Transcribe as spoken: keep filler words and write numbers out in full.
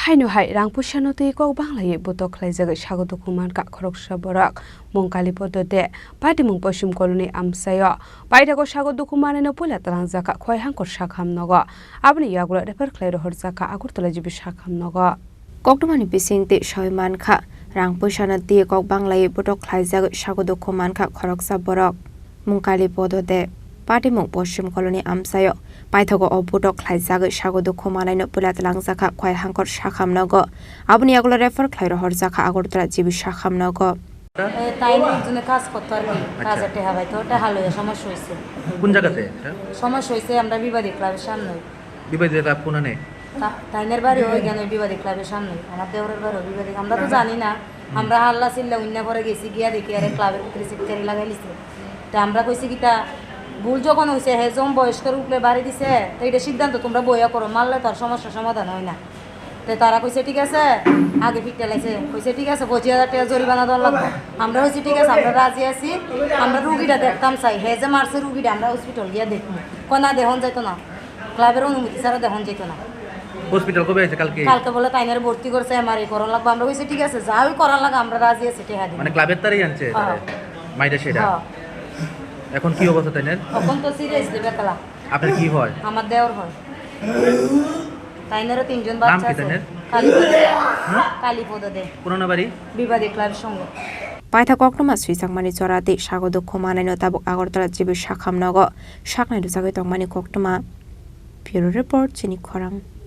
Haino hai rang puisano twi kok banglaiwi botok khlaijagwi sago dukhu mankha khoroksa borok. Mung Kalipodo de, patimung Poshim Koloni amchaio. Paithakgo sago dukhu manwino puila twlangjakha Khowai Hangkor sakham nogo. Aboni yagulo refer khlai rohorjakha Agartala G B sakham nogo. Koktwmani bising tei sawi mankha, rang puisano twi kok banglaiwi botok khlaijagwi sago dukhu mankha khoroksa borok. Mung Kalipodo de, patimung Poshim Koloni amchaio. Paithakgo o botok khlaijagwi sago dukhu manwino puila twlangjakha Khowai Hangkor sakham nogo. Aboni yagulo refer khlai rohorjakha Agartala G B sakham nogo. এ, তাই নিয়ে একজনে কাজ করতো আর কি। আচ্ছা। কাজের টেহা পাইতো, টেহা লইয়া সমস্যা হয়েছে। কোন জায়গাতে এটা? সমস্যা হয়েছে আমরা বিবাদী ক্লাবের সামনে। বিবাদী ক্লাব কোনানে? তা-, তাইনের বাড়ি ওইখানে বিবাদী ক্লাবের সামনে, আমার দেওরের বাড়ি বিবাদী, আমরা তো জানি না। হুম। আমরা হাল্লা চিল্লা উন্না পরে গেছি, গিয়া দেখি আরে ক্লাবের ভিতরে সিটকারি লাগাই লিছে। তা আমরা কইছি কিতা, ভুল যখন হইছে, হে যখন বয়স্কর উপরে বাড়ি দিছে, তো এটা সিদ্ধান্ত তোমরা বইয়া করো, মারলে তো আর সমস্যা সমাধান হয় না। তে তারা কইছে, "ঠিক আছে।" আগে ফিটটা লাইছে, কইছে, "ঠিক আছে, পঁচিশ হাজার টাকা জরিমানা দেওয়া লাগবে।" আমরা কইছি, "ঠিক আছে, আমরা রাজি আছি, আমরা রুগীটা দেখতাম চাই, হে যে মারছে রুগীটা, আমরা হসপিটাল গিয়া দেখবো।" কয়, "না, দেহন যাইতো না, ক্লাবের অনুমতি ছাড়া দেহন যাইতো না।" হসপিটাল কবে আছে? কালকে? কালকে বলে তাইনারে ভর্তি করছে, এমআরআই করা লাগবে। আমরা কইছি, "ঠিক আছে, যা ওই করা লাগে, আমরা রাজি আছি, টেহা দিন।" মানে ক্লাবের তারাই আনছে হ্যাঁ। তারা? মাইরা সেটা? হ্যাঁ। এখন কি অবস্থা তাইনের? এখন তো সিরিয়াসলি বেতালা। আপনার কি হয়? আমার দেওর হয়। তাইনেরও তিনজন নাম বাচ্চা কি আছে। তাইনের? কালীপদ দে। হুম? কালীপদ দে। পুরানো বাড়ি? বিবাদী ক্লাব সঙ্গে। Paithak koktwma swijakmani jora tei sago dukhu manwino tabuk Agartala G B sakham nogo saknai rwjagwi tongmani koktwma. Bureau Report, Chini Khorang.